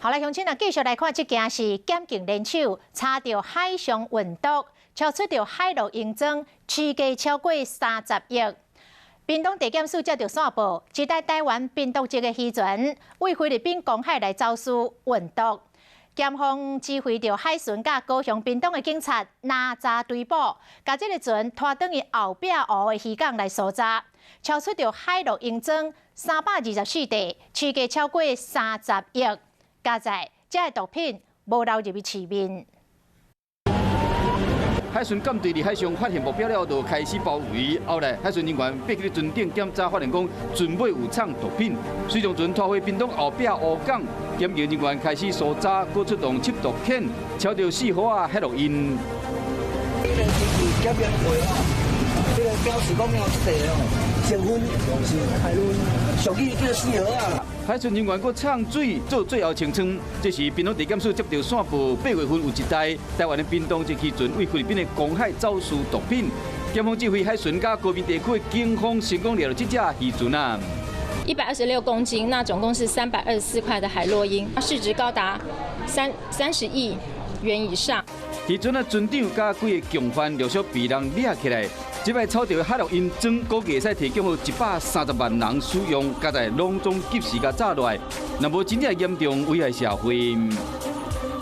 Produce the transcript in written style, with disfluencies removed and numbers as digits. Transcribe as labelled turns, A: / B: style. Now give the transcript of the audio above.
A: 好來，鄉親啊，繼續來看這件是檢警聯手查著海上運毒，超出著海洛因磚，市價超過30億。屏東地檢署接著線報，一台台灣屏東籍的漁船對菲律賓公海來走私運毒，檢方指揮著海巡佮高雄屏東的警察拿查追捕，共這个船拖轉去後壁湖的漁港來搜查，超出著海洛因磚324塊，市價超過三十億。佳哉，這个毒品無流入去市面。
B: 海巡艦隊佇海上發現目標了後，就開始包圍。後來海巡人員爬去船頂檢查，發現講船尾有藏毒品。隨將船拖回屏東後壁湖港，檢警人員開始搜查，閣出動緝毒犬，抄著四盒仔海洛因。
C: 這个檢驗過吼，這个表示講了這個哦，成分是海洛因，俗語叫四盒仔。
B: 海巡人員閣唱水做最後清倉，這是屏東地檢署接著線報，8月份有一台台灣的屏東籍漁船對菲律賓的公海走私毒品，檢方指揮海巡佮高屏地區的警方成功掠著這隻漁船啊。
D: 126公斤，那總共是324塊的海洛因，市值高達30億元以上。
B: 漁船的船長佮幾個共犯陸續被人掠起來。這擺抄著的海洛因磚，估計會使提供予130萬人使用，佳哉攏總及時共炸落來，若無真正嚴重危害社會。